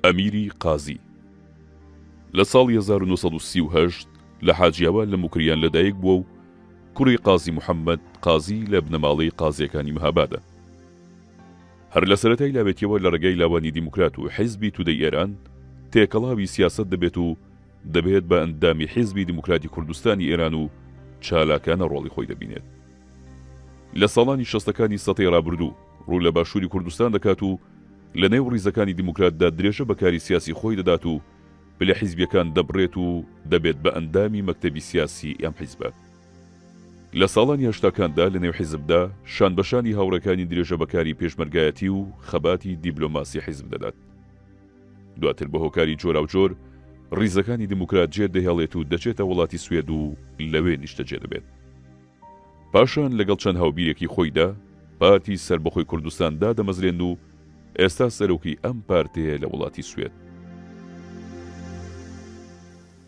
ئەمیری قازی لە ساڵی 1938 لە حاجیاوا لە موکریان لەدایک بووە و کوڕی قازی محەممەد قازی لە بنەماڵەی قازییەکانی مهابادە. هەر لە سەرەتای لاوێتیەوە لە ڕێگای لاوانی دیموکرات و حیزبی تودەی ئێران تێکەڵاوی سیاسەت دەبێت و دەبێت بە ئەندامی حیزبی دیموکراتی کوردستانی ئێران و چالاکانە ڕۆڵی خۆی دەبینێت. لە ساڵانی شەستەکانی سەتەی ڕابردوو ڕوو لە باشووری کوردستان دەکات و لە نێو ڕیزەکانی دیموکراتدا درێژە بە کاری سیاسی خۆی دەدات و پلە حیزبیەکان دەبڕێت و دەبێت بە ئەندامی مەکتەبی سیاسی ئەم حیزبە. لە ساڵانی هەشتاکاندا لە نێو حیزبدا شانبەشانی هاوڕێکانی درێژە بە کاری پێشمەرگایەتی و خەباتی دیبلۆماسی حیزب دەدات. دواتر بە هۆکاری جۆراوجۆر ڕیزەکانی دیموکرات جێ دەهێڵێت و دەچێتە وڵاتی سوێد و لەوێ نیشتەجێ دەبێت. پاشان لەگەڵ چەند هاوبیرێکی خۆیدا پارتی سەربەخۆی کوردستان دادەمەزرێن و ئێستا سەرۆکی ئەم پارتەیە لە وڵاتی سوێد.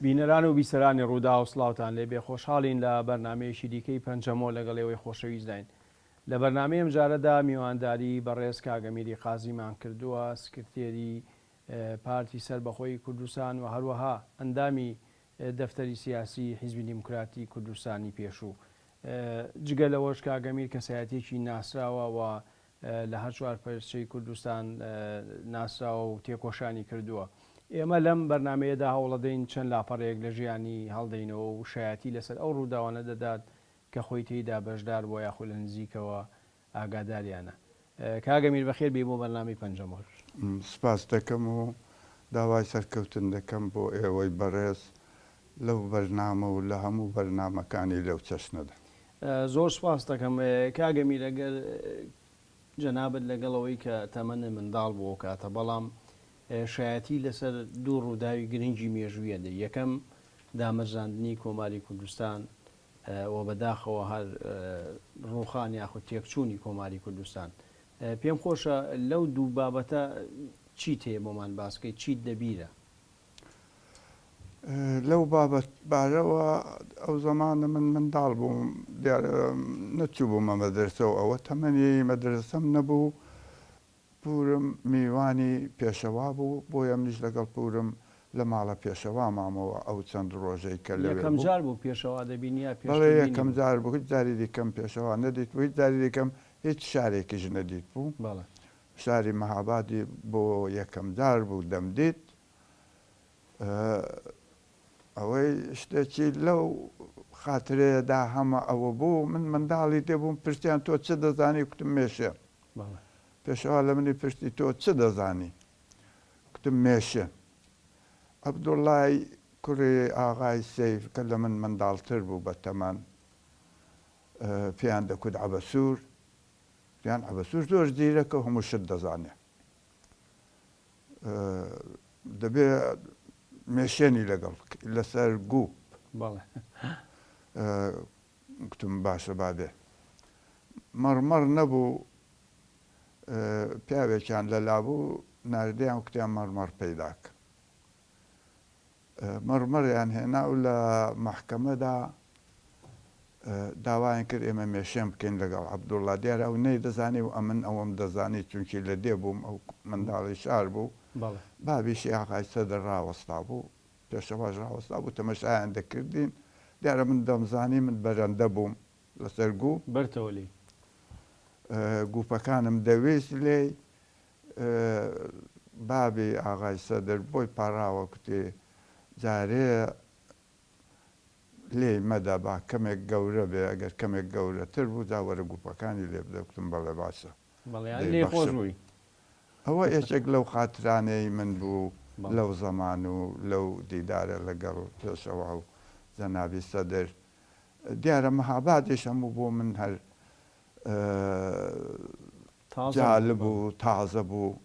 بینەران و بیسەرانی ڕووداو سڵاوتان لێ بێ خۆشحاڵین لە بەرنامەیەکی دیکەی پەنجەمۆ لەگەڵ ئێوەی خۆشەویستداین. لە بەرنامەی ئەمجارەدا میوانداری بەڕێز کاک ئەمیری قازیمان کردووە سکرتێری پارتی سەربەخۆی کوردستان و هەروەها ئەندامی دەفتەری سیاسی حیزبی دیموکراتی کوردستانی پێشوو. جگە لەوەش کاک ئەمیر کەسایەتیەکی ناسراوە و لە هەر چوارپەرچەی کوردستان ناسراوە و تێکۆشانی کردووە. ئێمە لەم بەرنامەیەدا هەوڵەدەین چەند لاپەڕەیەک لە ژیانی هەڵدەینەوە و شایەتی لەسەر ئەو ڕووداوانە دەدات کە خۆی تێیدا بەشدار بووە یاخود لە نزیکەوە ئاگاداریانە. کاک ئەمیر بەخێر بێی بۆ بەرنامەی پەنجەمۆر. سپاست دەکەم و داوای سەرکەوتن دەکەم بۆ ئێوەی بەڕێز لەو بەرنامە و لە هەموو بەرنامەکانی لەو چەشنەدا. زۆر سپاست دەکەم کاک ئەمیر ئەگەر جەنابت لەگەڵ ئەوەی کە تەمەنت منداڵ بوو ئەو کاتە بەڵام شایەتی لەسەر دوو ڕووداوی گرنگی مێژوویە دەی یەکەم دامەزراندنی کۆماری کوردستان و بەداخەوە هەر ڕووخان یاخود تێکچوونی کۆماری کوردستان. پێم خۆشە لەو دوو بابەتە چیت هەیە بۆمان باس بکەیت، چیت لە بیرە؟ لەو بابەت بارەوە ئەو زەمانە من منداڵ بووم، دیارە نەچووبوومە مەدرەسە و ئەوە تەمەنی مەدرەسەم نەبوو، پوورم میوانی پێشەوا بوو، بۆیە منیش لەگەڵ پوورم لە ماڵە پێشەوا مامەوە ئەو چەند ڕۆژەی کە لەوێ یەکەم بوو. جار بوو پێشەوا دەبینی یا پێشتر بەڵێ یەکەم بینیبووی؟ جار بوو، هیچ جاری دیکەم پێشەوا نەدیتبوو، هیچ جاری دیکەم هیچ شارێکیش نەدیتبوو. بەڵێ. شاری مەهابادی بۆ یەکەم جار بوو دەمدیت. ئەوەی شتێکی لەو خاترەیەدا هەمە ئەوە بوو من منداڵی دێ بووم پرسیان تۆ چ دەزانی کوتم مێشێن. پێشەوا لە منی پرسی تۆ چ دەزانی؟ کوتم مێشێن. عەبدوڵڵای کوڕی ئاغای سەیف کە لە من منداڵتر بوو بە تەمەن پێیان دەکوت عەبەسوور، کوتیان عەبەسوور زۆر زیرەکە و هەموو شت دەزانێ. دەبێ مێشێنی لەگەڵ بکەی لەسەر گوپ. بەڵێ. گوتم باشە با بێ. مەڕمەڕ نەبوو پیاوێکیان لەلا بوو ناردیان کوتیان مەڕمەڕ پەیدا کە. مەڕمەڕیان هێنا و لە مەحکەمەدا داوایان کرد ئێمە مێشێن بکەین لەگەڵ عەبدوڵڵا. دیارە ئەو نەیدەزانی و ئەمن ئەوەم دەزانی چونکی لە دێ بووم ئەو منداڵی شار بوو. بابیشی ئاغای سەدر ڕاوەستا بوو. پێشەواش ڕاوەستا بوو تەمەشایان دەکردین. دیارە من دەمزانی من بەرەندە بووم لەسەر گوو. بەرتەوە لێی. گووپەکانم دەویست لێی. بابی ئاغای سەدر بۆی پاڕاوە کوتی جارێ لێی مەدە با کەمێک گەورە بێ ئەگەر کەمێک گەورەتر بوو جا وەرە گووپەکانی لێ بدە کوتم بەڵێ باشە بەڵێ یانی لێی خۆش دەیبەخشم. بووی. ئەوە یەکێک لەو خاترانەی من بوو بەڵێ. لەو زەمان و لەو دیدارە لەگەڵ پێشەوا و جەنابی سەدر. دیارە مەهابادیش هەموو بۆ من هەر تازە بوو. جالب بەڵێ. و تازە بوو،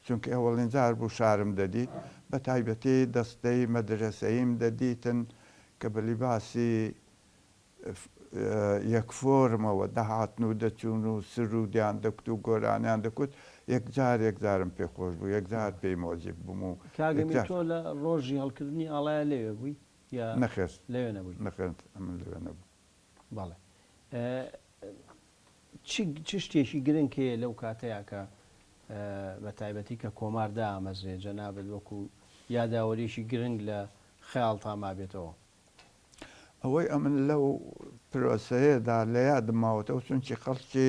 چونکە ئەوەڵین جار بوو شارم دەدیت، بە تایبەتی دەستەی مەدرەسەییم دەدیتن کە بە لیباسی یەک فۆرمەوە دەهاتن و دەچوون و سروودیان دەکوت و گۆرانیان دەکوت، یەکجار یەکجارم پێ خۆش بوو، یەکجار پێی موعجیب بووم و کاک ئەمیر یەکجار. تۆ لە ڕۆژی هەڵکردنی ئاڵایا لەوێ بووی یا نەخێر. لەوێ نەبووی؟ نەخێر ئەمن لەوێ نەبووم. بەڵێ. چ چ شتێکی گرنگ هەیە لەو کاتەیا کە. بە تایبەتی کە کۆمار دامەزرێ جەنابت وەکو یاداوەریەکی گرنگ لە خەیاڵتا مابێتەوە؟ ئەوەی ئەمن لەو پرۆسەیەدا لە یادم ماوەتەوە چونکی خەڵکی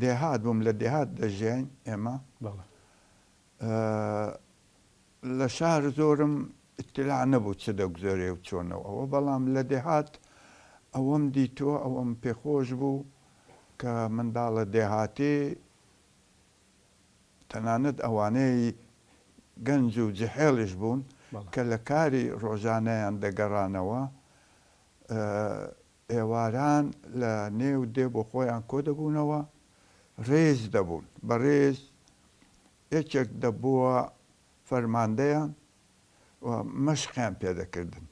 دێهات بووم لە دێهات دەژیاین ئێمە لە شار زۆرم ئیتلاع نەبوو چ دەگوزەرێ و چۆنە و ئەوە بەڵام لە دێهات ئەوەم دیتووە ئەوەم پێخۆش بوو کە منداڵە دێهاتی تەنانەت ئەوانەی گەنج و جحێڵیش بوون کە لە کاری ڕۆژانەیان دەگەڕانەوە ئێواران لە نێو دێ بۆ خۆیان کۆ دەبوونەوە ڕێز دەبوون بە ڕێز یەکێک دەبووە فەرماندەیان و مەشقیان پێ دەکردن.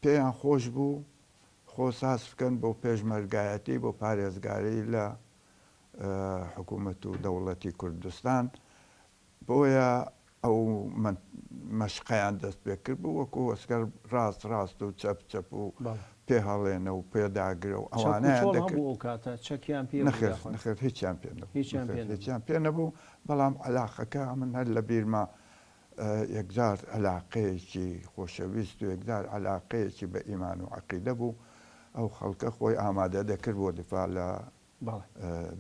پێیان خۆش بوو خۆ ساز بکەن بۆ پێشمەرگایەتی بۆ پارێزگاری لە حکوومەت و دەوڵەتی کوردستان بۆیە ئەو مەشقەیان دەست پێ کرد بوو وەکوو وەسکەر ڕاست ڕاست و چەپ چەپ و پێ هەڵێنە و پێ داگرە و ئەوانەیان دەکرد. چەک و چۆڵ هەبوو ئەو کاتە؟ چەکیان پێ بوو نەخێر نەخێر هیچیان پێ نەبوو. هیچیان پێ نەبوو. هیچیان پێ نەبوو بەڵام عەلاقەکە من هەر لە بیرمە یەکجار عەلاقەیەکی خۆشەویست و یەکجار عەلاقەیەکی بە ئیمان و عەقیدە بوو ئەو خەڵکە خۆی ئامادە دەکرد بۆ دیفاع لە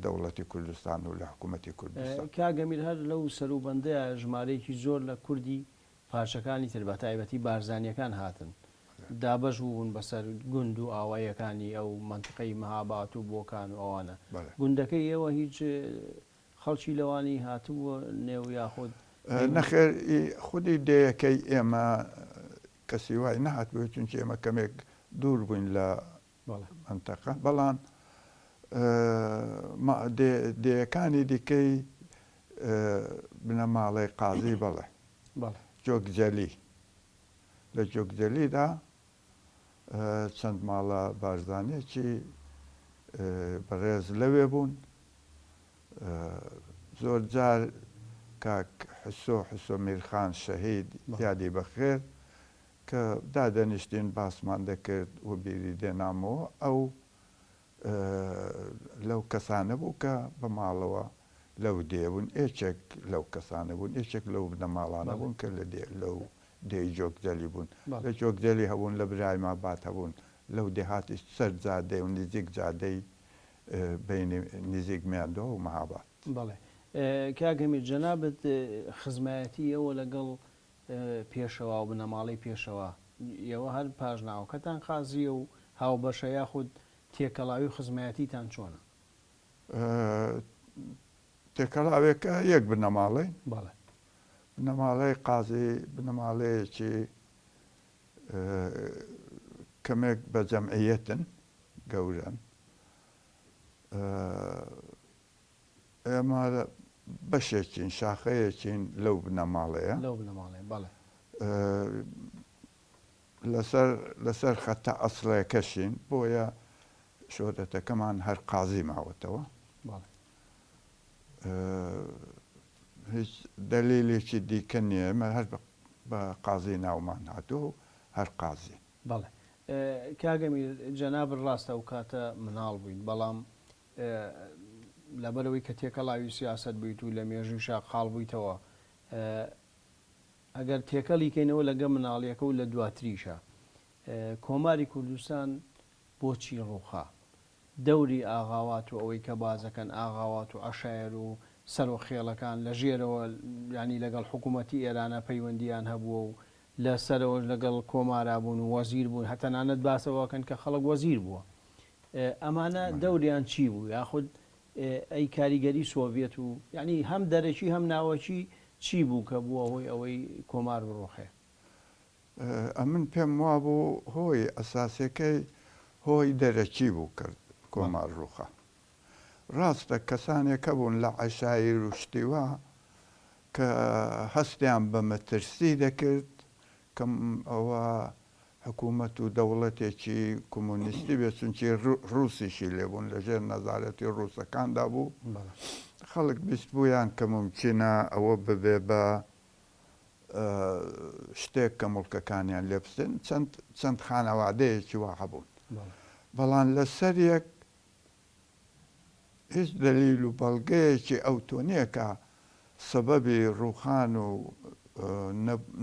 دەوڵەتی کوردستان و لە حکوومەتی کوردستان. کاک ئەمیر هەر لەو سەروبەندەیا ژمارەیەکی زۆر لە کوردی پارچەکانی تر بە تایبەتی بارزانییەکان هاتن دابەش بووبوون بەسەر گوند و ئاواییەکانی ئەو مەنتیقەی مهابات و بۆکان و ئەوانە. گوندەکەی ئێوە هیچ خەڵکی لەوانی هاتبووە نێو یاخود. نەخێر خودی دێیەکەی ئێمە کەسی وای نەهاتبوو چونکی ئێمە کەمێک دوور بووین لە مەنتەقە بەڵام دێیەکانی دیکەی بنەماڵەی قازی بەڵێ جۆگجەلی لە جۆگجەلیدا چەند ماڵە بارزانیەکی بەڕێز لەوێ بوون زۆر جار کاک حسۆ حسۆ میرخان شەهید یادی بەخێر کە دادەنیشتین باسمان دەکرد و بیری دێنامەوە ئەو لەو کەسانە بوو کە بە ماڵەوە لەو دێ بوون یەکێک لەو کەسانە بوون یەکێک لەو بنەماڵانە بوون کە لە دێ لەو دێی جۆگجەلی بوون لە جۆگجەلی هەبوون لە برایماباد هەبوون لەو دێهاتی سەر جادەی و نزیک جادەی بەینی نزیک میاندۆ و مەهاباد. بەڵێ کاک ئەمیر جەنابت خزمایەتی ئێوە لەگەڵ پێشەوا و بنەماڵەی پێشەوا ئێوە هەر پاشناوەکەتان قازییە و هاوبەشە یاخود تێکەڵاوی و خزمایەتیتان چۆنە؟ تێکەڵاوێکە یەک بنەماڵەین. بەڵێ. بنەماڵەی قازی بنەماڵەیەکی کەمێک بە جەمعیەتن، گەورەن. ئێمە بەشێکین، شاخەیەکین لەو بنەماڵەیە. لەو بنەماڵەیە، بەڵێ. لەسەر لەسەر خەتە ئەسڵەکەشین، بۆیە شۆرەتەکەمان هەر قازی ماوەتەوە. بەڵێ. هیچ دەلیلێکی دیکە نییە، ئێمە هەر بە قازی ناومان هاتووە و هەر قازین. بەڵێ. کاک ئەمیر، جەنابت ڕاستە ئەو کاتە مناڵ بوویت، بەڵام لەبەرئەوەی کە تێکەڵاوی سیاسەت بوویت و لە مێژووشا قاڵ بوویتەوە، ئەگەر تێکەڵی کەینەوە لەگە مناڵیەکە و لە دواتریشا، کۆماری کوردستان بۆچی ڕووخا؟ دەوری ئاغاوات و ئەوەی کە بازەکەن ئاغاوات و عەشایەر و سەرۆک خێڵەکان لە ژێرەوە یانی لەگەڵ حکوومەتی ئێرانا پەیوەندییان هەبووە و لە سەرەوەش لەگەڵ کۆمارا بوون و وەزیر بوون هە تەنانەت باس ئەوە ئەکەن کە خەڵک وەزیر بووە ئەمانە دەوریان چی بوو یاخود ئەی کاریگەری سۆڤیەت و یانی هەم دەرەکی هەم ناوەکی چی بوو کە بووە هۆی ئەوەی کۆمار بڕوخێ؟ ئەمن پێم وابوو هۆی ئەساسیەکەی هۆی دەرەکی بوو کە کۆمار ڕووخا. ڕاستە کەسانێک هەبوون لە عەشایر و شتی وا کە هەستیان بە مەترسی دەکرد کە ئەوە حکوومەت و دەوڵەتێکی کۆمۆنیستی بێت چونکی ڕووسیشی لێ بوون لە ژێر نەزارەتی ڕووسەکاندا بوو. خەڵک بیستبوویان کە مومکینە ئەوە ببێ بە شتێک کە موڵکەکانیان لێ بسێنن چەند چەند خانەوادەیەکی وا هەبوون بەڵام لەسەر یەک. هیچ دەلیل و بەڵگەیەکی ئەوتۆ نییە کە سەبەبی ڕووخان و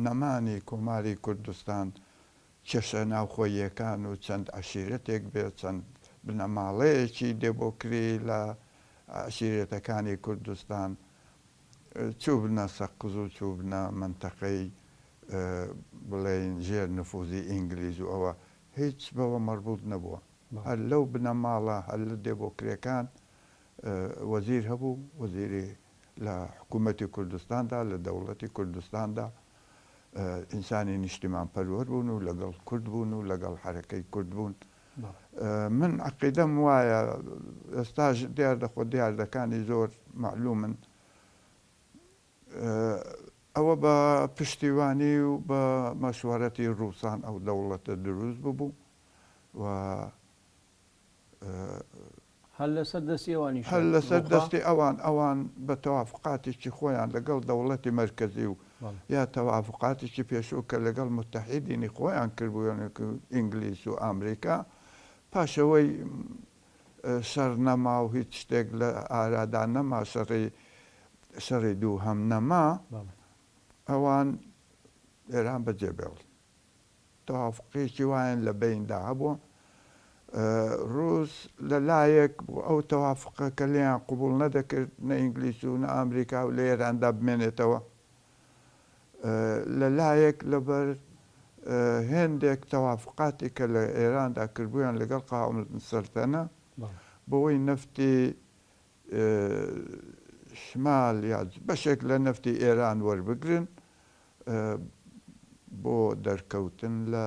نەمانی کۆماری کوردستان کێشە ناوخۆییەکان و چەند عەشیرەتێک بێ، چەند بنەماڵەیەکی دێبۆکری لە عەشیرەتەکانی کوردستان چووبنە سەقز و چووبنە مەنتەقەی بڵێین ژێر نفوزی ئینگلیز و ئەوە هیچ بەوە مەربوت نەبووە. هەر لەو بنەماڵە هەر لە دێبۆکرێکان وەزیر هەبوو، وەزیری لە حکوومەتی کوردستاندا، لە دەوڵەتی کوردستاندا ئینسانی نیشتیمانپەروەر بوون و لەگەڵ کورد بوون و لەگەڵ حەرەکەی کورد بوون. من عەقیدەم وایە ئێستاش دیاردە خۆ دیاردەکانی زۆر مەعلوومن، ئەوە بە پشتیوانی و بە مەشوەرەتی ڕووسان ئەو دەوڵەتە دروست ببوو و هەر لەسەر دەستی ئەوانیش هەر لەسەر دەستی ئەوان، ئەوان بە تەوافوقاتێکی خۆیان لەگەڵ دەوڵەتی مەرکەزی و یا تەوافوقاتێکی پێشوو کە لەگەڵ موتەحیدینی خۆیان کردبوویان وەک ئینگلیس و ئامریکا، پاش ئەوەی شەڕ نەما و هیچ شتێک لە ئارادا نەما، شەڕی شەڕی دووهەم نەما، ئەوان ئێران بەجێ بێڵن. تەوافوقێکی وایان لە بەیندا هەبووە. ڕووس لە لایەک ئەو تەوافوقە کە لێیان قبووڵ نەدەکرد نە ئینگلیس و نە ئامریکا و لە ئێراندا بمێنێتەوە، لە لایەک لەبەر هێندێک تەوافوقاتی کە لە ئێراندا کردبوویان لەگەڵ قاوم سەلتەنە بۆی نەفتی شمال یا بەشێک لە نەفتی ئێران وەربگرن بۆ دەرکەوتن لە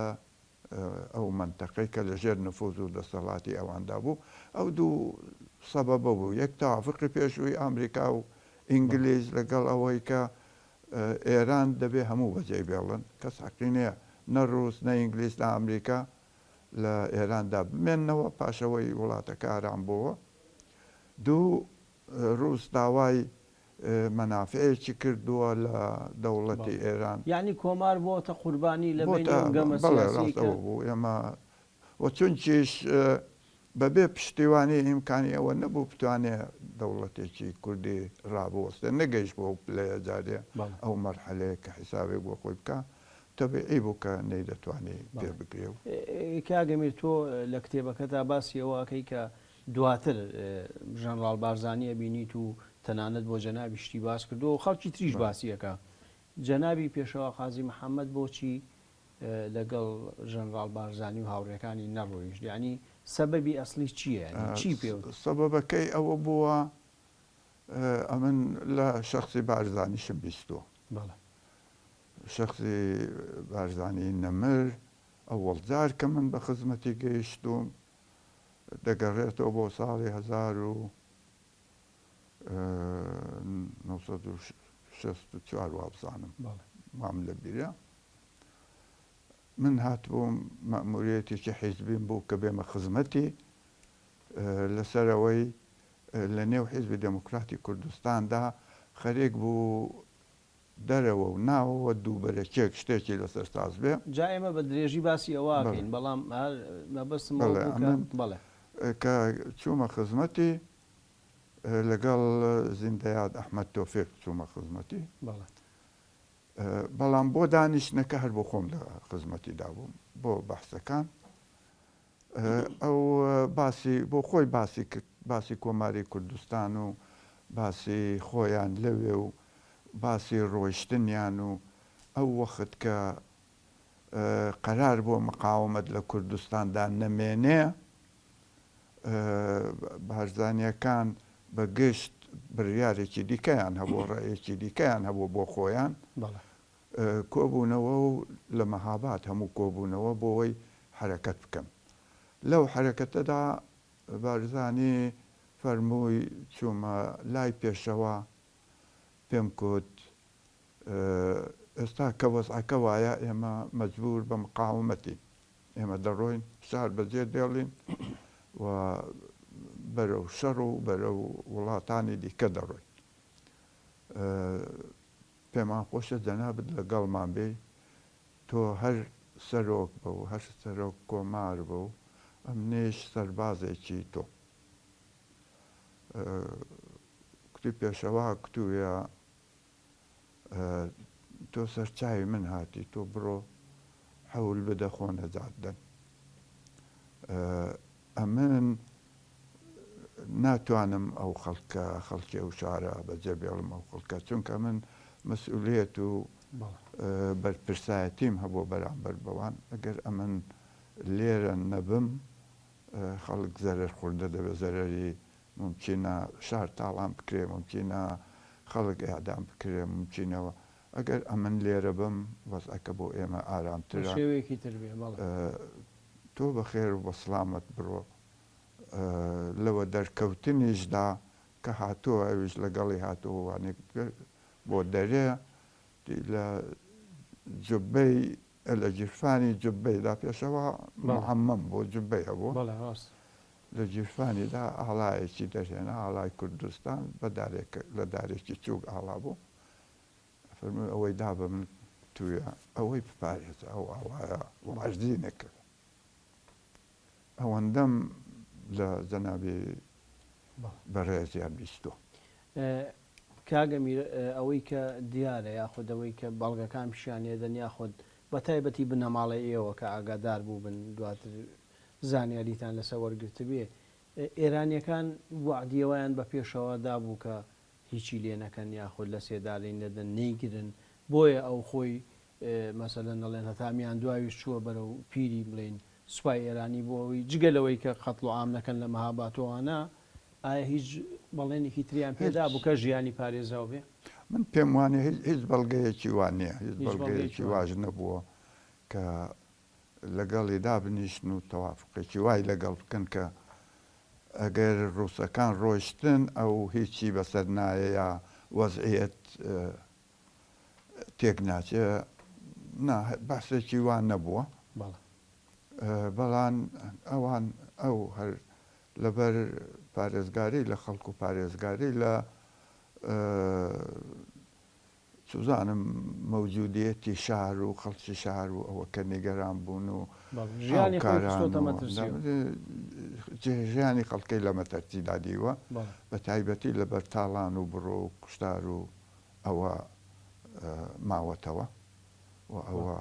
ئەو مەنتەقەی کە لە ژێر نفوز و دەسەڵاتی ئەواندا بوو، ئەو دوو سەبەبە بوو، یەک تەوافقی پێشووی ئامریکا و ئینگلیز لەگەڵ ئەوەی کە ئێران دەبێ هەموو بەجێ بێڵن، کەس حەقی نییە نە ڕووس نە ئینگلیز نە ئامریکا لە ئێراندا بمێننەوە پاش ئەوەی وڵاتەکە ئارام بۆوە. دوو، ڕووس داوای مەنافعێکی کردووە لە دەوڵەتی ئێران. یانی کۆمار بۆتە قوربانی لە بەینی ئەو گەمە سیاسیەی کە. بەڵێ ڕاست ئەوە بوو ئێمە و چونکیش بە بێ پشتیوانی ئیمکانی ئەوە نەبوو بتوانێ دەوڵەتێکی کوردی ڕابوەستێ نەگەیشت بەو پلەیە جارێ ئەو مەرحەلەیە کە حیسابێک بۆ خۆی بکا تەبیعی بوو کە نەیدەتوانی پێ بگرێ و. کاک ئەمیر تۆ لە کتێبەکەتا باسی ئەوە ئەکەی کە دواتر ژەنڕاڵ بارزانی ئەبینیت و تەنانەت بۆ جەنابی شتی باس کردووە و خەڵکی تریش باسی ئەکا. جەنابی پێشەوا قازی محەمەد بۆچی لەگەڵ ژەنڕاڵ بارزانی و هاوڕێکانی نەڕۆیشت؟ یانی سەبەبی ئەسڵی چییە؟ یانی چی پێ وت؟ سەبەبەکەی ئەوە بووە ئەمن لە شەخسی بارزانیشم بیستووە. بەڵێ. شەخسی بارزانی نەمر ئەوەڵ جار کە من بە خزمەتی گەیشتووم دەگەڕێتەوە بۆ ساڵی 1964 وابزانم وام لە بیرە من هاتبووم مەموریەتێکی حیزبیم بوو کە بێمە خزمەتی لەسەرەوەی لە نێو حیزبی دێموکراتی کوردستاندا خەریک بوو دەرەوە و ناوەوە دووبەرەکیەک شتێکی لەسەر ساز بێ. جا ئێمە بە درێژی باسی ئەوە ئەکەین بەڵام هەر مەبەستم ئەوە بوو کە بەڵێ. کە چوومە خزمەتی لەگەڵ زیندەیاد ئەحمەد تۆفیق چوومە خزمەتی. بەڵێ. بەڵام بۆ دانیشتنەکە هەر بۆ خۆم لە خزمەتیدا بووم بۆ بەحسەکان. ئەو باسی بۆ خۆی باسی کرد، باسی کۆماری کوردستان و باسی خۆیان لەوێ و باسی ڕۆیشتنیان و ئەو وەخت کە قەرار بۆ مقاومەت لە کوردستاندا نەمێنێ بارزانییەکان بە گشت بڕیارێکی دیکەیان هەبوو، ڕەئیەکی دیکەیان هەبوو بۆ خۆیان. کۆبوونەوە و لە مەهاباد هەموو کۆبوونەوە بۆوەی حەرەکەت بکەن. لەو حەرەکەتەدا بارزانی فەرمووی چوومە لای پێشەوا پێم کوت ئێستا کە وەزعەکە وایە ئێمە مەجبوور بە مقاومەتین. ئێمە دەڕۆین شار بەجێ دێڵین و بەرەو شەڕ و بەرەو وڵاتانی دیکە دەڕۆین. پێمان خۆشە جەنابت لە گەڵمان بێی تۆ هەر سەرۆک بە و هەر سەرۆک کۆمار بە و ئەمنیش سەربازێکی تۆم. کوتی پێشەوا کوتوویە تۆ سەرچاوی من هاتی تۆ بڕۆ حەول بدە خۆ نەجات دەن. ئەمن ناتوانم ئەو خەڵکە خەڵکی ئەو شارە بەجێ بێڵم ئەو خەڵکە چونکە من مەسئولیەت و بەرپرسایەتیم هەبووە بەرامبەر بەوان ئەگەر ئەمن لێرە نەبم خەڵک زەرەر خوردە دەبێت زەرەری مومکینە شار تاڵان بکرێ مومکینە خەڵک ئیعدام بکرێ مومکینەوە ئەگەر ئەمن لێرە بم وەزعەکە بۆ ئێمە بە ئارامترە. شێوەیەکی تر بێ بەڵێ. تۆ بەخێر و بەسڵامەت بڕۆ. لە وەدەرکەوتنیشدا کە هاتووە ئەویش لەگەڵی هاتووە وانێک بۆ دەرێ لە جوببەی لە گیرفانی جوببەیدا پێشەوا معەمەم بوو جوببەی هەبوو. بەڵێ ڕاستە. لە گیرفانیدا ئاڵایەکی دەرهێنا ئاڵای کوردستان بە دارێک لە دارێکی چووک ئاڵا بوو. فەرمووی ئەوەی دا بە من توویە ئەوەی بپارێزە ئەو ئاڵایە وەعەرزی نەکرد. ئەوەندەم لە جەنابی بەڕێزیان بیستووە. کاک ئەمیر ئەوەی کە دیارە یاخود ئەوەی کە بەڵگەکان پیشانیەدەن یاخود بە تایبەتی بنەماڵەی ئێوە کە ئاگادار بووبن دواتر زانیاریتان لەسەر وەرگرتبێ ئێرانیەکان وەعدی ئەوەیان بە پێشەوا دابوو کە هیچی لێ نەکەن یاخود لە سێدارەی نەدەن نەیگرن بۆیە ئەو خۆی مەسەلەن ئەڵێن هەتا میاندواویش چووە بەرەو پیری بڵێین سوپای ئێرانی بۆ ئەوەی جگە لەوەی کە قەتڵ و عام نەکەن لە مەهابات و ئەوانە ئایا هیچ بەڵێنێکی تریان پێ هیچ. دابوو کە ژیانی پارێزراو بێ؟ من پێم وانیە هیچ هیچ بەڵگەیەکی وا نیە هیچ هیچ بەڵگەیەکی بەڵگەیەکی وا نیە. واش نەبووە کە لەگەڵی دابنیشن و تەوافوقێکی وای لەگەڵ بکەن کە ئەگەر ڕووسەکان ڕۆیشتن ئەو هیچی بەسەر نایە یا وەزعیەت تێک ناچێ نا بەحسێکی وا نەبووە بەڵام ئەوان ئەو هەر لەبەر پارێزگاری لە خەڵک و پارێزگاری لە چوزانم مەوجودیەتی شار و خەڵکی شار و ئەوە کە نیگەران بوون و ژیانی خۆی خستۆتە مەترسیەوە. ژیانی خەڵکەی لە مەتەرسیدا دیوە بە تایبەتی لەبەر تاڵان و بڕۆ و کوشتار و ئەوە ماوەتەوە و ئەوە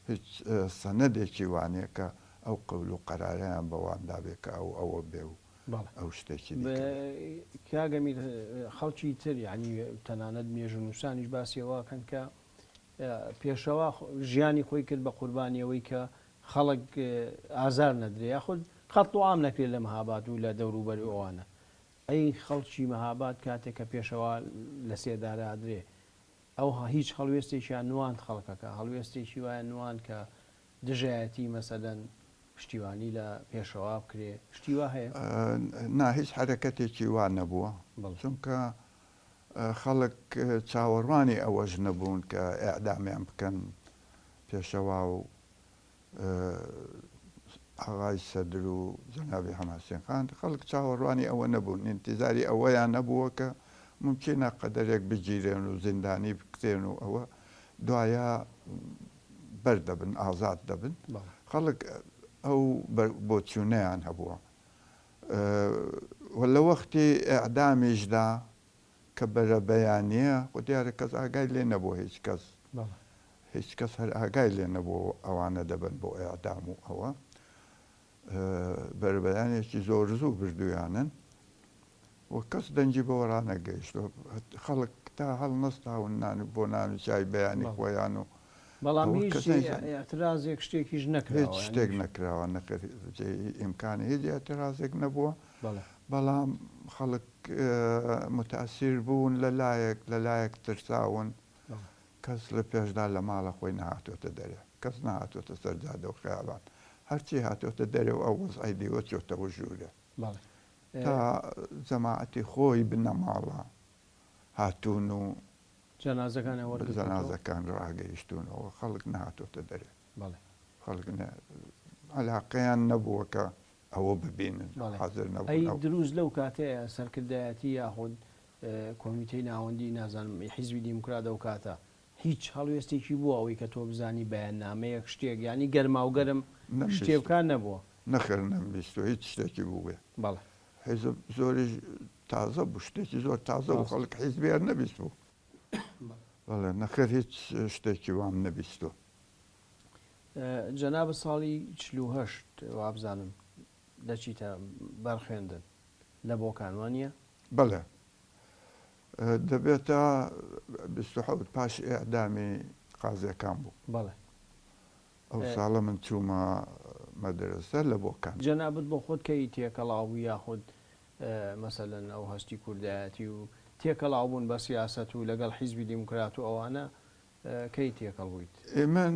هیچ سەنەدێکی وانە کە ئەو قەول و قەرارەیان بەوان دابێ کە ئەو ئەوە بێ و ئەو شتێکی دیکە بێ. کاک ئەمیر خەڵکی تر یانی تەنانەت مێژوونووسانیش باسی ئەوە ئەکەن کە پێشەوا ژیانی خۆی کرد بە قوربانی ئەوەی کە خەڵک ئازار نەدرێ یاخود قەتڵ و عام نەکرێت لە مەهاباد و لە دەوروبەری ئەوانە. ئەی خەڵکی مەهاباد کاتێک کە پێشەوا لە سێدارە ئەدرێ ئەو هیچ هەڵوێستێکیان نواند خەڵکەکە هەڵوێستێکی وایان نواند کە دژایەتی مەسەلەن پشتیوانی لە پێشەوا بکرێ شتی وا هەیە؟ نا هیچ حەرەکەتێکی وا نەبووە چونکە خەڵک چاوەڕوانی ئەوەش نەبوون کە ئیعدامیان بکەن پێشەوا و ئاغای سەدر و جەنابی حەمە حسێن خان خەڵک چاوەڕوانی ئەوە نەبوون ئینتیزاری ئەوەیان نەبووە کە مومکینە قەدەرێک بگیرێن و زیندانی بکرێن و ئەوە دوایە بەر دەبن ئازاد دەبن خەڵک ئەو بۆچوونەیان هەبووە و لە وەختی ئیعدامیشدا کە بەرەبەیانییە خۆ دیارە کەس ئاگای لێ نەبووە هیچ کەس هیچ کەس هەر ئاگای لێ نەبووە ئەوانە دەبن بۆ ئیعدام و ئەوە بەرەبەیانێکی زۆر زوو بردوویانن و کەس دەنگی بەوە ڕانەگەیشتووە خەڵک تا هەڵنەستاون نان بۆ نان و چای بەیانی خۆیان و بەڵام هیچ ئیعترازێک شتێکیش نەکراوە هیچ شتێک نەکراوە نەخێر ئیمکانی هیچ ئیعترازێک نەبووە بەڵام خەڵک متاسیر بوون لە لایەک لە لایەک ترساون کەس لە پێشدا لە ماڵە خۆی نەهاتۆتە دەرێ کەس نەهاتۆتە سەر جادە و خەیابان هەرچی هاتۆتە دەرێ و ئەو وەزعەی دیوە چۆتەوە ژوورێ تا جەماعەتی خۆی بنەماڵە هاتوون و جەنازەکانیان وەرگرتووەتەوە. جەنازەکان ڕاگەیشتوونەوە خەڵک نەهاتۆتە دەرێ خەڵک عەلاقەیان نەبووە کە ئەوە ببینن حازر نەبوون ئەی دروست لەو کاتەیە سەرکردایەتی یاخود کۆمیتەی ناوەندی نازانم حیزبی دیموکرات ئەو کاتە هیچ هەڵوێستێکی بووە ئەوەی کە تۆ بزانی بەیاننامەیەک شتێک یانی گەرماوگەرم شتێ بکات نەبووە؟ نەخێر نەمبیستووە هیچ شتێکی بووبێ. بەڵێ. حیزب زۆریش تازە بوو، شتێکی زۆر تازە بوو، خەڵک حیزبی هەر نەبیستبوو. بەڵێ نەخێر هیچ شتێکی وام نەبیستووە. جەنابت ساڵی 48 وابزانم دەچیتە بەر خوێندن لە بۆکان وانییە؟ بەڵێ دەبێتە 27 پاش ئێعدامی قازیەکان بوو. بەڵێ. ئەو ساڵە من چوومە مەدرەسە لە بۆکان. جەنابت بۆ خۆت کەی تێکەڵاو بووی یاخود مەسەلەن ئەو هەستی کوردایەتی و تێکەڵاو بوون بە سیاسەت و لەگەڵ حیزبی دیموکرات و ئەوانە کەی تێکەڵ بوویت؟ من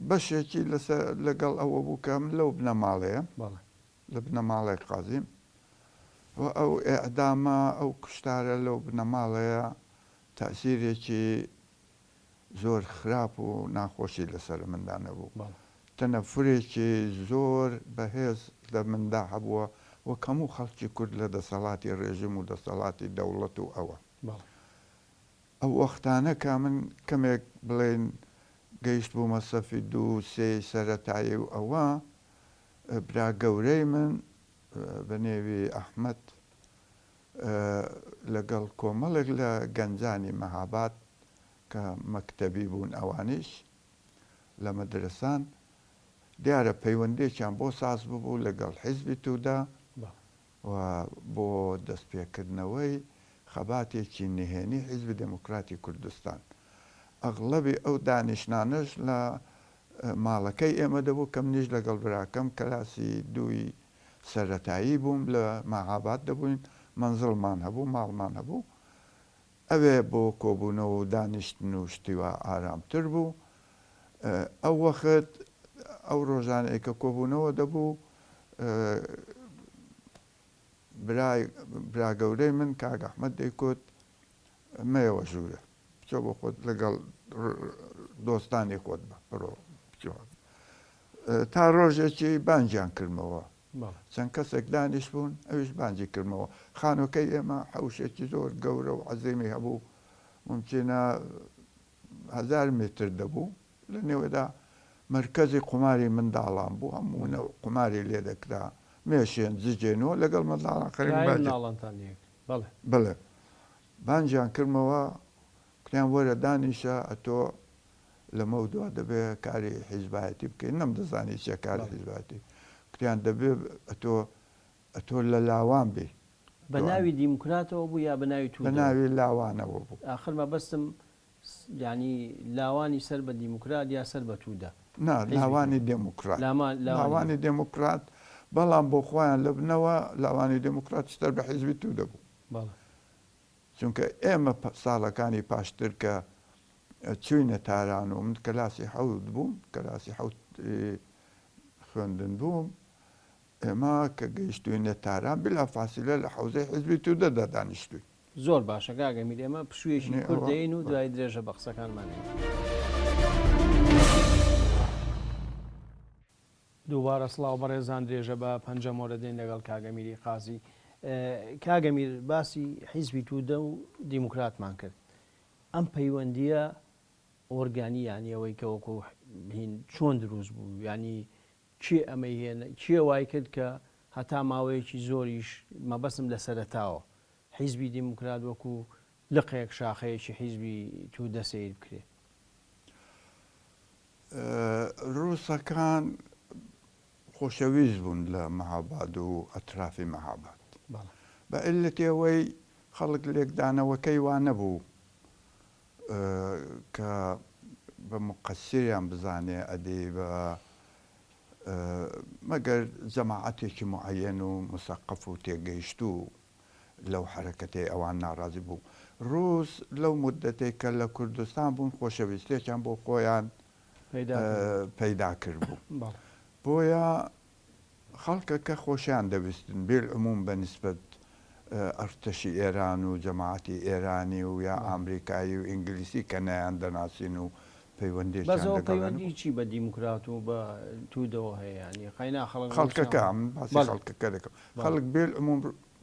بەشێکی لەسەر لەگەڵ ئەوە بوو کە من لەو بنەماڵەیەم، لە بنەماڵەی قازیم و ئەو ئێعدامە ئەو کوشتارە لەو بنەماڵەیە تەئسیرێکی زۆر خراپ و ناخۆشی لەسەر مندا نەبوو. تەنەفورێکی زۆر بەهێز لە مندا هەبووە وەک هەموو خەڵکی کورد لە دەسەڵاتی ڕێژیم و دەسەڵاتی دەوڵەت و ئەوە. ئەو وەختانە کە من کەمێک بڵێین گەیشتبوومە سەفی دوو سێی سەرەتایی و ئەوە، برا گەورەی من بە نێوی ئەحمەد لەگەڵ کۆمەڵێک لە گەنجانی مەهاباد کە مەکتەبی بوون ئەوانیش لە مەدرەسان دیارە پەیوەندیەکیان بۆ ساز ببوو لەگەڵ حیزبی توودە و بۆ دەستپێکردنەوەی خەباتێکی نهێنی حیزبی دێموکراتی کوردستان. ئەغڵەبی ئەو دانیشتنانەش لە ماڵەکەی ئێمە دەبوو کە منیش لەگەڵ براکەم کەلاسی دووی سەرەتایی بووم لە مەهاباد دەبووین، مەنزڵمان هەبوو، ماڵمان هەبوو، ئەوێ بۆ کۆبوونەوە و دانیشتن و شتی وا ئارامتر بوو. ئەو وەخت ئەو ڕۆژانەی کە کۆبوونەوە دەبوو، برای برا گەورەی من کاک ئەحمەد دەیکوت مەیەوە ژوورێ، بچۆ بۆ خۆت لەگەڵ دۆستانی خۆت بە بڕۆ بچۆ. تا ڕۆژێکی بانگیان کردمەوە چەند کەسێک دانیشتبوون ئەویش بانگی کردمەوە خانووەکەی ئێمە حەوشێکی زۆر گەورە و عەزیمی هەبوو مومکینە هەزار متر دەبوو لە نێوەدا مەرکەزی قوماری منداڵان بوو هەموو نەوع قوماری لێ دەکرا مێشێن ججێنەوە لەگەڵ منداڵان خەریک منداڵانتان یەک بەڵێ بەڵێ بانگیان کردمەوە کوتیان وەرە دانیشە ئەتۆ لەمەو دوا دەبێ کاری حیزبایەتی بکەی نەمدەزانی چیە کاری حیزبایەتی کوتیان دەبێ ئەتۆ ئەتۆ لە لاوان بی. بە ناوی دیموکراتەوە بوو یا بە ناوی توودەوە؟ بە ناوی لاوانەوە بوو. ئاخر مەبەستم یانی لاوانی سەر بە دیموکرات یا سەر بە توودە؟ نا لاوانی دێموکرات. لاوانی دێموکرات بەڵام بۆ خۆیان لە بنەوە لاوانی دێموکرات سەر بە حیزبی توودە بوو. بەڵێ. چونکە ئێمە ساڵەکانی پاشتر کە چووینە تاران و من کەلاسی حەوت بووم، کەلاسی حەوت خوێندن بووم، ئێمە کە گەیشتووینە تاران بلا فاسیلە لە حەوزەی حیزبی تودەدا دانیشتووین. زۆر باشە کاک ئەمیر ئێمە پشوویەکی کورت دەین و دوای درێژە بە قسەکانمان دەین. دووبارە سڵاو بەڕێزان درێژە بە پەنجەمۆرە دێن لەگەڵ کاک ئەمیری قازی. کاک ئەمیر باسی حیزبی تودە و دیموکراتمان کرد ئەم پەیوەندیە ئۆرگانی یانی ئەوەی کە وەکو هین چۆن دروست بوو یانی کێ ئەمەی هێنا کێ وای کرد کە هەتا ماوەیەکی زۆریش مەبەستم لە سەرەتاوە حیزبی دیموکرات وەکو لقێک شاخەیەکی حیزبی تودە سەیر بکرێ؟ ڕووسەکان خۆشەویست بوون لە مەهاباد و ئەترافی مەهاباد. بە عیللەتی ئەوەی خەڵک لێکدانەوەکەی وا نەبوو کە بە موقەسیریان بزانێ ئەدی بە مەگەر جەماعەتێکی موعەیەن و موسەقەف و تێگەیشتوو لەو حەرەکەتەی ئەوان ناڕازی بوو. ڕووس لەو موددەتەی کە لە کوردستان بوون خۆشەویستیەکیان بۆ خۆیان پەیدا کردبوو. بۆیە خەڵکەکە خۆشیان دەویستن بیلعموم بە نیسبەت ئەرتەشی ئێران و جەماعەتی ئێرانی و یا ئامریکایی و ئینگلیسی کە نەیان دەناسین و پەیوەندیەکیان بەس ئەوە لەگەڵیان پەیوەندی چی بە دیموکرات و بە تودەوە هەیە یانی قەینا خەڵک خەڵکەکە ڕووسیان من باسی بەڵێ خەڵکەکە دەکەم بەڵێ خەڵک بیلعموم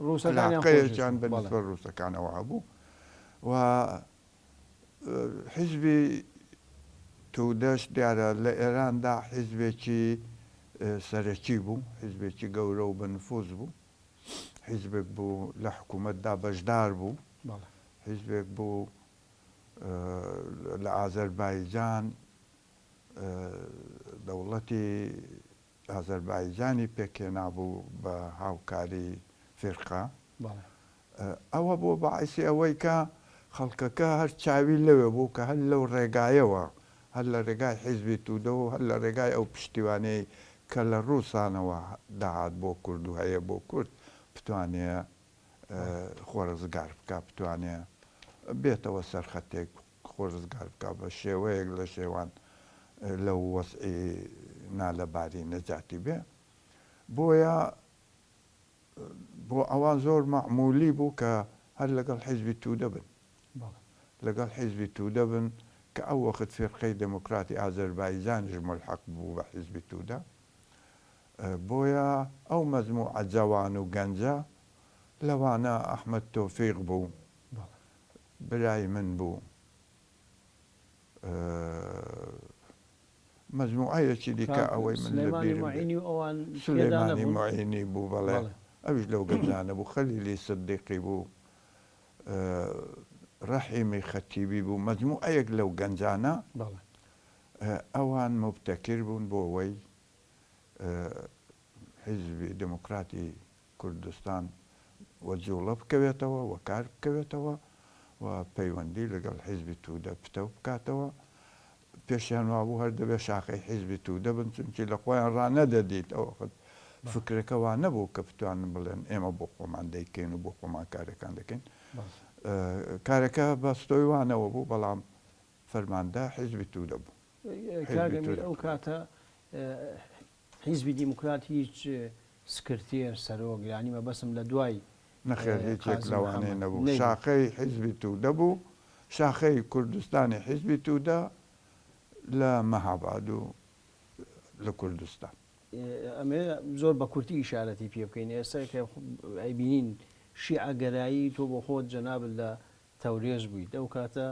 ڕووسەکانیان خۆش عەلاقەیەکیان دەویست بە بەڵێ نیسبەت ڕووسەکانەوە هەبوو و حیزبی تودەش دیارە لە ئێراندا حیزبێکی. سەرەکی بوو، حیزبێکی گەورە و بە نفوز بوو، حیزبێک بوو لە حکوومەتدا بەشدار بوو، حیزبێک بوو لە ئازەربایجان دەوڵەتی ئازەربایجانی پێکهێنابوو بە هاوکاری فیرقە. ئەوە بووە باعیسی ئەوەی کە خەڵکەکە هەر چاوی لەوێ بوو کە هەر لەو ڕێگایەوە، هەر لە ڕێگای حیزبی توودەوە و هەر لە ڕێگای ئەو پشتیوانیەی کە لە ڕووسانەوە دەهات بۆ کورد و هەیە بۆ کورد بتوانێ خۆ ڕزگار بکا، بتوانێ بێتەوە سەر خەتێک خۆ ڕزگار بکا بە شێوەیەک لە شێوان لەو وەزعی نالەباری نەجاتی بێ. بۆیە بۆ ئەوان زۆر مەعمولی بوو کە هەر لەگەڵ حیزبی توودە بن. لەگەڵ حیزبی توودە بن کە ئەو وەخت فیرقەی دێموکراتی ئازەربایجانیش مولحەق بوو بە حیزبی توودە. بۆیە ئەو مەجموعە جەوان و گەنجە لەوانە ئەحمەد تۆفیق بوو، برای من بوو. مەجموعەیەکی دیکە ئەوەی من لە بیرم بێت. سولەیمانی موعینی بوو بەڵێ ئەویش لەو گەنجانە بوو، خەلیلی سدیقی بوو، ڕەحیمی خەتیبی بوو، مەجموعەیەک لەو گەنجانە ئەوان موبتەکر بوون بۆ ئەوەی حیزبی دێموکراتی کوردستان وە جوڵە بکەوێتەوە، وە کار بکەوێتەوە و پەیوەندی لەگەڵ حیزبی توودە پتەو بکاتەوە. پێشیان وابوو هەر دەبێ شاخەی حیزبی توودە بن، چونکی لە خۆیان ڕانەدەدیت. ئەو وەخت فکرەکە وا نەبوو کە بتوانن بڵێن ئێمە بۆ خۆمان دەیکەین و بۆ خۆمان کارەکان دەکەین. کارەکە بە ستۆی وانەوە بوو، بەڵام فەرماندە حیزبی توودە بوو. کاک ئەمیر ئەو کاتە حیزبی دیموکرات هیچ سکرتێر، سەرۆک، یانی مەبەستم لە دوای نەخێر هیچ یەک قازی لەوانەی محەمەد نەبوو. نەیبوو. شاخەی حیزبی توودە بوو، شاخەی کوردستانی حیزبی توودە لە مەهاباد و لە کوردستان. ئەمەوێ زۆر بە کورتی ئیشارەتی پێ بکەین. ئێستا کە ئەیبینین شیعەگەرایی تۆ بۆ خۆت جەنابت لە تەورێز بوویت ئەو کاتە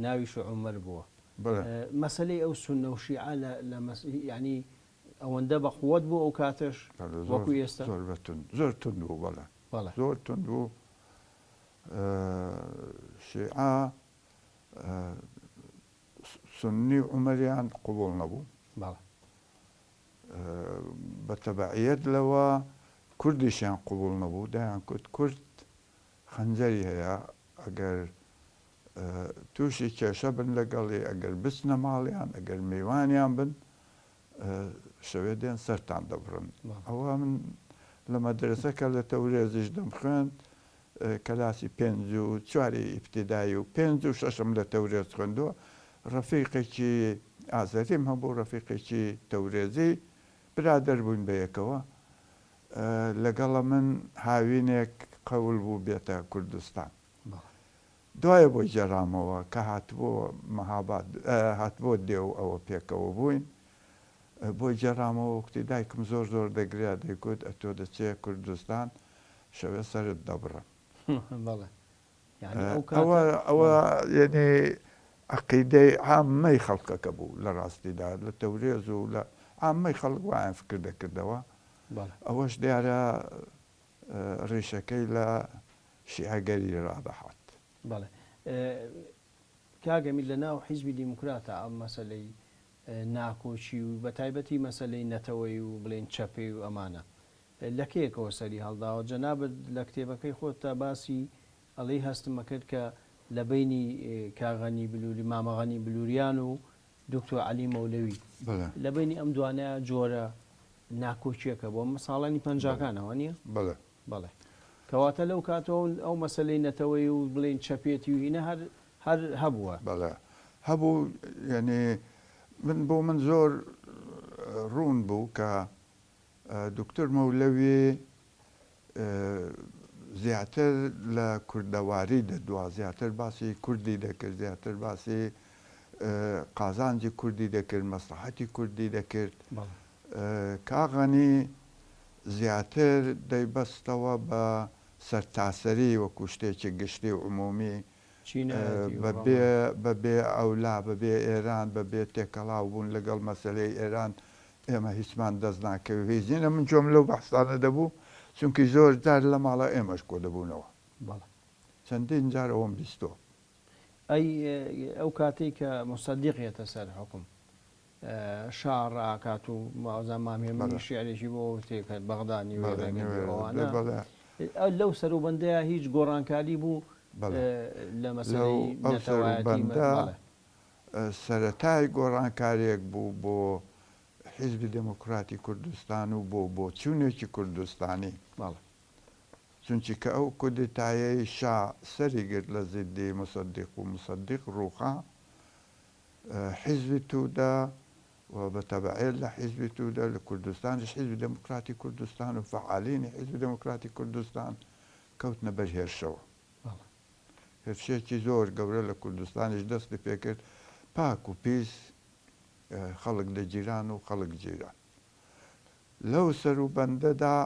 ناویشت عومەر بووە. بەڵێ. مەسەلەی ئەو سوننە و شیعە لە لە مەس یانی ئەوەندە بە قوەت بوو ئەو کاتەش بەڵێ زۆر وەکو ئێستا؟ زۆر بە توند زۆر توند بوو بەڵێ بەڵێ. زۆر توند بوو شیعە سوننی و عومەریان قبوڵ نەبوو. بەڵێ. بە تەبەعیەت لەوە کوردیشیان قبوڵ نەبوو دەیان کوت کورد خەنجەری هەیە ئەگەر تووشی کێشە بن لەگەڵی، ئەگەر بچنە ماڵیان، ئەگەر میوانیان بن، شەوێ دێن سەرتان دەبڕن. ئەوە من لە مەدرەسە کە لە تەورێزیش دەمخوێند، کەلاسی پێنج و چواری ئیبتیدایی و پێنج و شەشم لە تەورێز خوێندووە، ڕەفیقێکی ئازەریم هەبوو، ڕەفیقێکی تەورێزی، برادەر بووین بەیەکەوە، لەگەڵە من هاوینێک قەول بوو بێتە کوردستان. دوایە بۆی گێڕامەوە کە هاتبۆ مەهاباد هاتبۆ دێ و ئەوە پێکەوە بووین بۆی گێڕامەوە کوتی دایکم زۆر زۆر دەگریا دەیگوت ئەتۆ دەچێ کوردستان شەوێ سەرت دەبڕم. بەڵێ یانی ئەو ئەوە کاتە ئەوە بەڵێ. یەنی عەقیدەی عامەی خەڵکەکە بوو لە ڕاستیدا لە تەورێز و لە عامەی خەڵک وایان فکر دەکردەوە بەڵێ. ئەوەش دیارە ڕیشەکەی لە شیعەگەری ڕادەهات. بەڵێ کاک ئەمیر لە ناو حیزبی دیموکراتا ئەم مەسەلەی ناکۆکی و بە تایبەتی مەسەلەی نەتەوەیی و بڵێین چەپێی و ئەمانە لە کەیەکەوە سەری هەڵداوە؟ جەنابت لە کتێبەکەی خۆتدا باسی ئەڵێی هەستم ئەکرد کە لە بەینی کاک غەنی بلوری مامە غەنی بلوریان و دکتۆر عەلی مەولەوی بەڵێ. لە بەینی ئەم دوانەیا جۆرە ناکۆکیەک هەبووە ئەمە ساڵانی بەڵێ. پەنجاکانە وانیە؟ بەڵێ. بەڵێ. کەواتە لەو کاتەوە ئەو مەسەلەی نەتەوەیی و بڵێین چەپێتی و هینە هەر هەر هەبووە. بەڵێ هەبوو یەنی من بۆ من زۆر ڕوون بوو کە دکتۆر مەولەوی زیاتر لە کوردەواری دەدوا، زیاتر باسی کوردی دەکرد، زیاتر باسی قازانجی کوردی دەکرد، مەسڵەحەتی کوردی دەکرد. کاک غەنی زیاتر دەیبەستەوە بە سەرتاسەری وەکو شتێکی گشتی و عمومی بە بێ ئەولا، بە بێ ئێران، بە بێ تێکەڵاو بوون لەگەڵ مەسەلەی ئێران. ئێمە هیچمان دەست ناکەوێ هیچ نینە من گوێم لەو بەحسانە دەبوو چونکی زۆر جار لە ماڵە ئێمەش کۆ دەبوونەوە بەڵێ. چەندین جار ئەوەم بیستووە. ئەی ئەو کاتەی کە موسەدیق یەتە سەر حوکم شا ڕاکات و ماوەزان مام هێمنی شیعرێکی بۆ وتێ کە بەغدا نیوێ ئەوانە لەو سەروبەندەیە هیچ گۆڕانکاری بوو لە مەسەلەی نەتەوایەتی بەڵێ. سەرەتای گۆڕانکاریەک بوو بۆ حیزبی دێموکراتی کوردستان و بۆ بۆچوونێکی کوردستانی. بەڵێ. چونکی کە ئەو کودتایەی شا سەری گرت لە زیدی موسەدیق و موسەدیق ڕووخا، حیزبی توودە و بە تەبەعیەت لە حیزبی توودە لە کوردستانیش حیزبی دێموکراتی کوردستان و فەعالینی حیزبی دێموکراتی کوردستان کەوتنە بەر هێرشەوە. هێرشێکی زۆر گەورە لە کوردستانیش دەستی پێکرد، پاک و پیس خەڵک دەگیران و خەڵک گیران. لەو سەروبەندەدا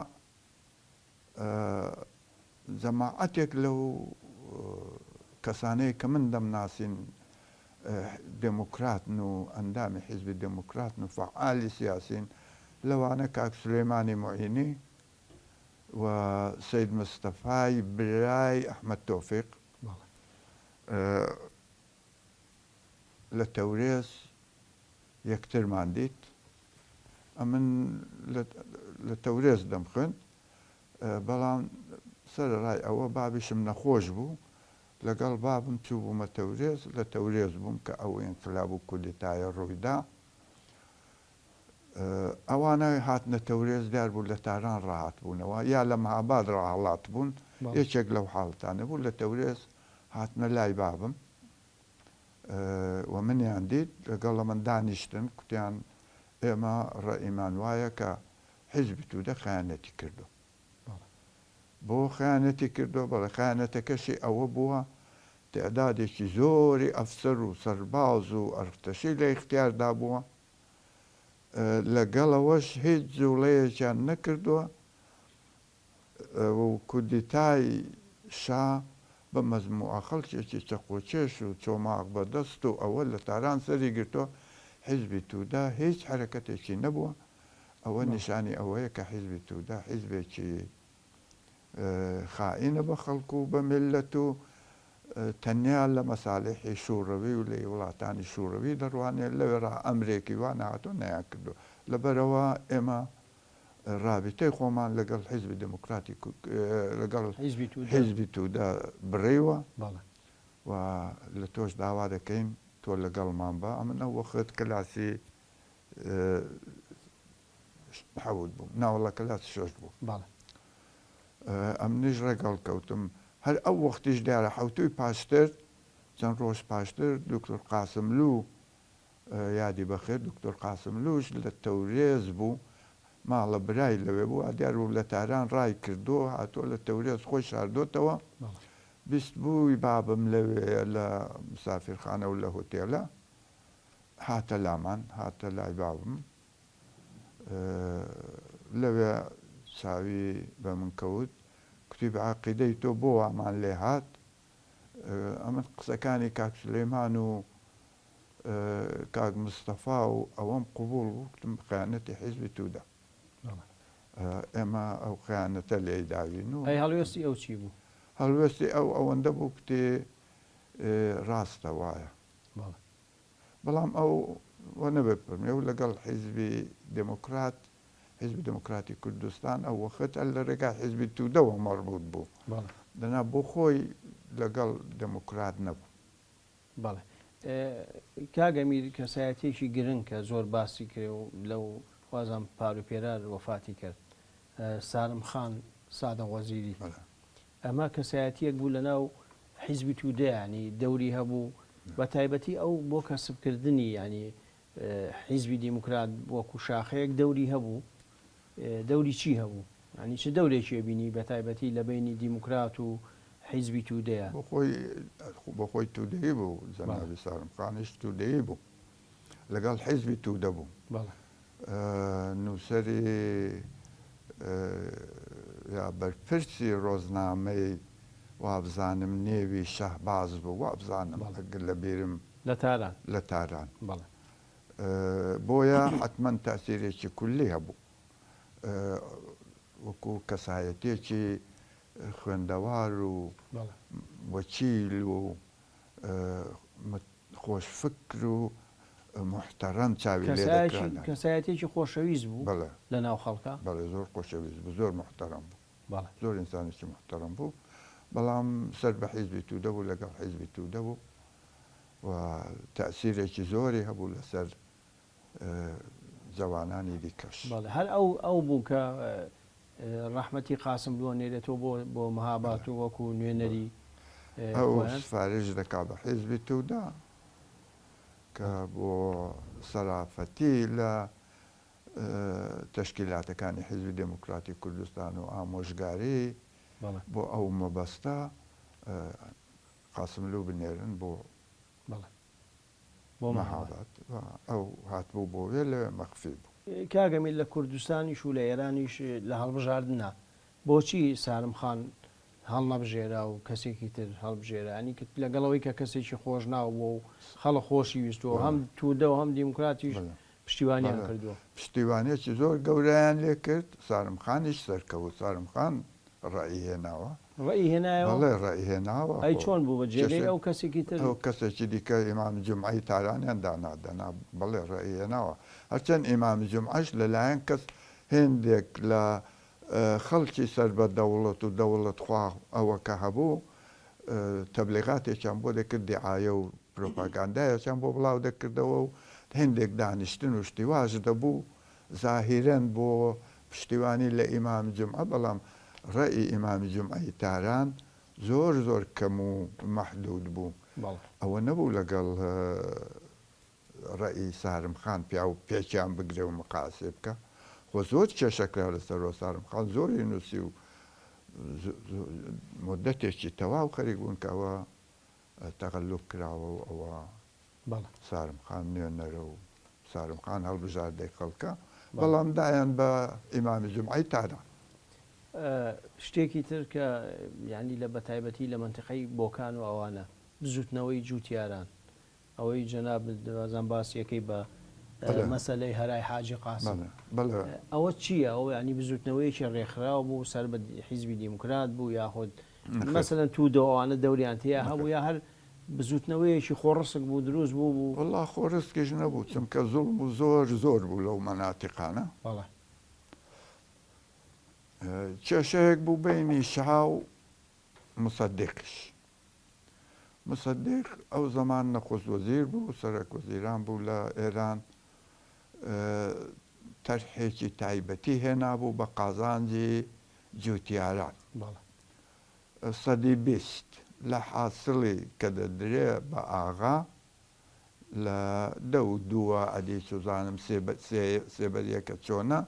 جەماعەتێک لەو کەسانەی کە من دەمناسین دێموکراتن و ئەندامی حیزبی دێموکراتن و فەعالی سیاسین، لەوانە کاک سولەیمانی موعینی و سەید مستەفای برای ئەحمەد تۆفیق لە تەورێز یەکترمان دیت. ئەمن لە تەورێز دەمخوێند، بەڵام سەرەڕای ئەوە بابیشم نەخۆش بوو، لەگەڵ بابم چووبوومە تەورێز، لە تەورێز بووم کە ئەو ئینقلاب و کودتایە ڕوویدا. ئەوانە هاتنە تەورێز دیار بوو لە تاران ڕاهاتبوونەوە یا لە مهاباد ڕاهەڵاتبوون، یەکێک لەو حاڵەتانە بوو. لە تەورێز هاتنە لای بابم و منیان دیت، لەگەڵ من دانیشتن، کوتیان ئێمە ڕەئیمان وایە کە حیزبی توودە خەیانەتی کردووە. بۆ خەیانەتی کردووە؟ بەڵێ خەیانەتەکەشی ئەوە بووە تیعدادێکی زۆری ئەفسەر و سەرباز و ئەرتەشی لە ئیختیاردا بووە، لەگەڵەوەش هیچ جوڵەیەکیان نەکردووە و کودتای شا بە مەجموعە خەڵکێکی چەقۆکێش و چۆماق بە دەست و ئەوە لە تاران سەری گرتووە، حیزبی توودە هیچ حەرەکەتێکی نەبووە، ئەوە نیشانی ئەوەیە کە حیزبی توودە حیزبێکی خائینە بە خەڵک و بە میللەت و تەنیا لە مەسالحی شوڕەوی و لەی وڵاتانی شوڕەوی دەڕوانێ، لەوێڕا ئەمرێکی وا نەهاتووە نەیانکردووە. لەبەرئەوە ئێمە ڕابیتەی خۆمان لەگەڵ حیزبی دێموکراتی لەگەڵ حیزبی توودە بڕیوە و لە تۆش داوا دەکەین تۆ لەگەڵمان بە. ئەمن ئەو وەخت کلاسی حەوت بووم ناوەڵا کلاسی شەش بوو. ئەمنیش ڕێگەڵ کەوتم. هەر ئەو وەختیش دیارە حەوتووی پاشتر چەند ڕۆژ پاشتر دوکتور قاسملوو یادی بەخێر دکتۆر قاسملووش لە تەورێز بوو، ماڵە برای لەوێ بوو، دیار بوو لە تاران ڕای کردووە، هاتووە لە تەورێز خۆی شاردۆتەوە، بیستبووی بابم لەوێیە لە مسافیرخانە و لە هوتێلە، هاتە لامان، هاتە لای بابم، لەوێ چاوی بە من کەوت، کوتی بە عەقیدەی تۆ بۆ وامان لێ هات؟ ئەمن قسەکانی کاک سولەیمان و کاک مستەفا و ئەوەم قبوڵ بوو کوتم خەیانەتی حیزبی توودە ئێمە ئەو خەیانەتە لێی داوین و ئەی هەڵوێستی ئەو چی بوو؟ هەڵوێستی ئەو ئەوەندە بوو کوتی ڕاستە وایە بەڵام ئەو وە نەبێت فەرمی ئەو لەگەڵ حیزبی دێموکرات حیزبی دێموکراتی کوردستان ئەو وەخت هەر لە ڕێگای حیزبی توودەوە مەڕبووت بوو دەنا بۆ خۆی لەگەڵ دێموکرات نەبوو. بەڵێ کاک ئەمیر کەسایەتیەکی گرنگ کە زۆر باسی کرێ و لەو وازم پار و پێرار وەفاتی کرد سارم خان سادق وەزیری ئەمە کەسایەتیەک بوو لەناو حیزبی تودە ینی دەوری هەبوو بە تایبەتی ئەو بۆ کەسبکردنی ینی حیزبی دیموکرات وەکو شاخەیەک دەوری هەبوو دەوری چی هەبوو؟ یانی چ دەورێکی ئەبینی بە تایبەتی لە بەینی دیموکرات و حیزبی تودەیا؟ بۆ خۆی بۆ خۆی تودەیی بوو جەنابی سارم خانیش تودەیی بوو لەگەڵ حیزبی تودە بوو بەڵێ. نووسەری یا بەرپرسی ڕۆزنامەی وابزانم نێوی شەهباز بوو وابزانم بەڵێ. ئەگەر لە بیرم لە تاران. لە تاران. بەڵێ. بۆیە حەتمەن تاسیرێکی کولی هەبوو وەکو کەسایەتێکی خوێندەوار و وەکیل و خۆش فکر و موحتەرەم چاوی لێ دەکرا. کەسایەتیەکی خۆشەویست بوو لە ناو خەڵکا؟ بەڵێ زۆر خۆشەویست بوو، زۆر موحتەرەم بوو. زۆر ئینسانێکی موحتەرەم بوو، بەڵام سەر بە حیزبی تودە بوو، لەگەڵ حیزبی تودە بوو و تەئسیرێکی زۆری هەبوو لەسەر جەوانانی دیکەش. بەڵێ هەر ئەو ئەو بوو کە ڕەحمەتی قاسملوو ئەنێرێتەوە بۆ بۆ مهابات و وەکوو نوێنەری ئەو سفارش دەکا بە حیزبی تودە کە بۆ سەرافەتی لە تەشکیلاتەکانی حیزبی دێموکراتی کوردستان و ئامۆژگاری بۆ ئەو مەبەستە قاسملوو بنێرن بۆ مەهاباد و ئەو هاتبوو بۆ وێ لەوێ مەخفی بوو. کاک ئەمیر لە کوردستانیش و لە ئێرانیش لە هەڵبژاردنا بۆچی سارم خان هەڵنەبژێرا و کەسێکی تر هەڵبژێرا یانی لەگەڵ ئەوەی کە کەسێکی خۆشناو بووە و خەڵک خۆشی ویستووە و هەم تودە و هەم دیموکراتیش پشتیوانیان کردووە. پشتیوانیەکی زۆر گەورەیان لێ کرد، سارم خانیش سەرکەوت، سارم خان ڕەئی هێناوە. ڕەئی هێنایەوە؟ بەڵێ ڕەئی هێناوە. ئەی چۆن بوو بە جێگەی ئەو کەسێکی تر؟ ئەو کەسێکی دیکە ئیمام جومعەی تارانیان دانا دەنا بەڵێ ڕەئی هێناوە. هەرچەند ئیمام جومعەش لە لایەن کەس هێندێک لە خەڵکی سەر بە دەوڵەت و دەوڵەت خوا ئەوە کە هەبوو تەبلیغاتێکیان بۆ دەکرد دیعایە و پروپاگاندایەکیان بۆ بڵاو دەکردەوە و هێندێک دانیشتن و شتی واش دەبوو زاهیرەن بۆ پشتیوانی لە ئیمام جومعە بەڵام ڕەئی ئیمام جومعەی تاران زۆر زۆر کەم و مەحدود بوو ئەوە نەبوو لەگەڵ ڕەئی سارم خان پیاو پێکیان بگرێ و مقاسێ بکا خۆ زۆر کێشە کرا لەسەرەوە سارم خان زۆری نووسی و مدەتێکی تەواو خەریک بوون کە ئەوە تەغەلوب کراوە و ئەوە سارم خان نوێنەرە و سارم خان هەڵبژاردەی خەڵکە بەڵام دایان بە ئیمامی جومعەی تاران. شتێکی تر کە یانی لە بەتایبەتی لە مەنتیقەی بۆکان و ئەوانە بزوتنەوەی جوتیاران ئەوەی جەنابت بازم باسی ئەکەی بە مەسەلەی هەرای حاجی قاسم ئەوە چییە؟ ئەوە یانی بزوتنەوەیەکی ڕێکخراو بوو سەر بە حیزبی دیموکرات بوو یاخود مەسەلەن تودە و ئەوانە دەوریان تێیا هەبوو یا هەر بزوتنەوەیەکی خۆڕسک بوو دروست بوو بوو؟ وەڵا خۆڕسکیش نەبوو چونکە زوڵم و زۆر زۆر بوو لەو مەناتیقانە. بەڵێ. کێشەیەک بوو بەینی شا و موسەدیقیش. موسەدیق ئەو زەمان نەخۆست وەزیر بوو، سەرەک وەزیران بوو لە ئێران، تەرحێکی تایبەتی هێنابوو بە قازانجی جوتیاران. سەدی 20 لە حاسڵی کە دەدرێ بە ئاغا لە دە و دووە ئەدی چوزانم سێبەریەکە چۆنە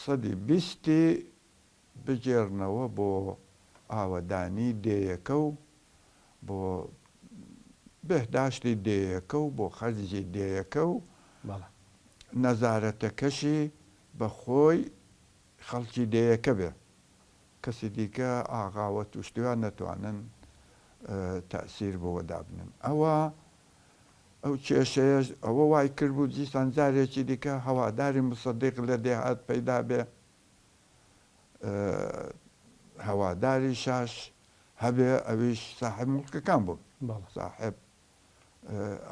سەدی بیستی بگێڕنەوە بۆ ئاوەدانی دێیەکە و بۆ بێهداشتی دێیەکە و بۆ خەرجی دێیەکە و نەزارەتەکەشی بە خۆی خەڵکی دێیەکە بێ کەسی دیکە ئاغاوەت و شتی وا نەتوانن تەئسیر بۆوە دابنێن ئەوە ئەو کێشەیەش ئەوە وای کردبوو دیسان جارێکی دیکە هەواداری موسەدیق لە دێهات پەیدا بێ هەواداری شاش هەبێ ئەویش ساحێب موڵکەکان بوون ساحێب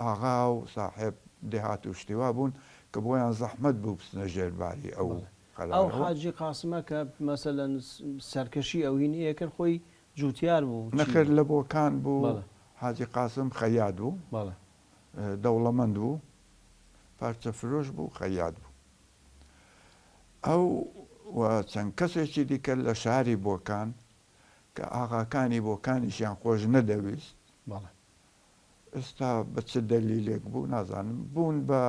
ئاغا و ساحێب دێهات و شتی وا بوون کە بۆیان زەحمەت بوو بچنە ژێر باری ئەو ئەو حاجی قاسمە کە مەسەلەن سەرکەشی ئەو هینی ئەکرد خۆی جوتیار بوو نەخێر لە بۆکان بوو حاجی قاسم خەیات بوو دەوڵەمەند بوو پارچە فرۆش بوو خەیات بوو ئەو و چەند کەسێکی دیکە لە شاری بۆکان کە ئاغاکانی بۆکانیشیان خۆش نەدەویست، ئێستا بە چ دەلیلێک بوو نازانم، بوون بە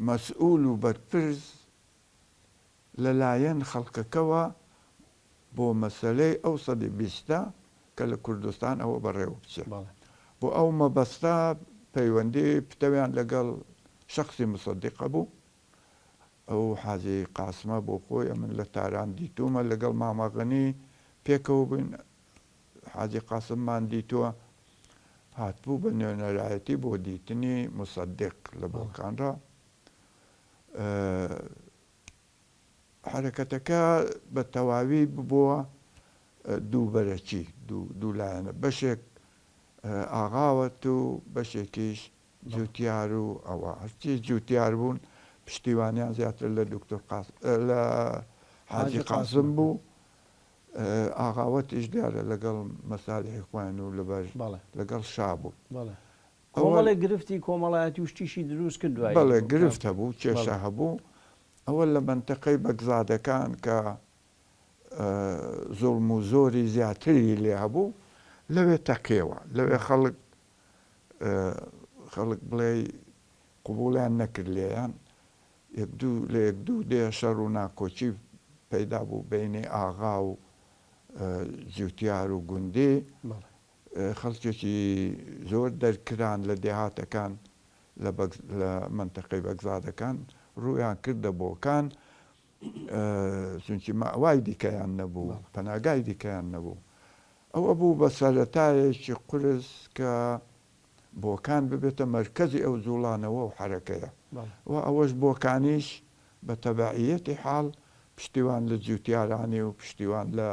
مەسئول و بەرپرس لەلایەن خەڵکەکەوە بۆ مەسەلەی ئەو سەدی بیستە کە لە کوردستان ئەوە بەڕێوە بچێ. بۆ ئەو مەبەستە پەیوەندی پتەویان لەگەڵ شەخسی موسەدیق هەبوو. ئەو حاجی قاسمە بۆ خۆی ئەمن لە تاران دیتوومە لەگەڵ مامە غەنی پێکەوە بووین حاجی قاسممان دیتووە. هاتبوو بە نوێنەرایەتی بۆ دیتنی موسەدیق لە بۆکانڕا. حەرەکەتەکە بە تەواوی ببووە دووبەرەکی، دوو لایەنە، بەشێک ئاغاوەت و بەشێکیش جوتیار و ئەوە هەرچی جوتیار بوون پشتیوانیان زیاتر لە دکتۆر لە حاجی قاسم بوو ئاغاوەتیش دیارە لەگەڵ مەسالحی خۆیان و لەبەر لەگەڵ شا بوون. کۆمەڵێک گرفتی کۆمەڵایەتی و شتیشی دروست کرد دوایی. بەڵێ گرفت هەبوو، کێشە هەبوو، ئەوە لە مەنتەقەی بەگزادەکان کە زوڵم و زۆری زیاتری لێ هەبوو لەوێ تەقیەوە، لەوێ خەڵک خەڵک بڵێی قبوڵیان نەکرد لێیان، یەک دوو لە یەک دوو دێ شەڕ و ناکۆکی پەیدا بوو بەینی ئاغا و جوتیار و گوندی، خەڵکێکی زۆر دەرکران لە دێهاتەکان لە لە مەنتەقەی بەگزادەکان ڕوویان کردە بۆکان چونکی مەئوای دیکەیان نەبوو پەناگای دیکەیان نەبوو ئەوە بوو بە سەرەتایەکی قورس کە بۆکان ببێتە مەرکەزی ئەو جوڵانەوە و حەرەکەیە و ئەوەش بۆکانیش بە تەبەعیەتی حاڵ پشتیوان لە جوتیارانی و پشتیوان لە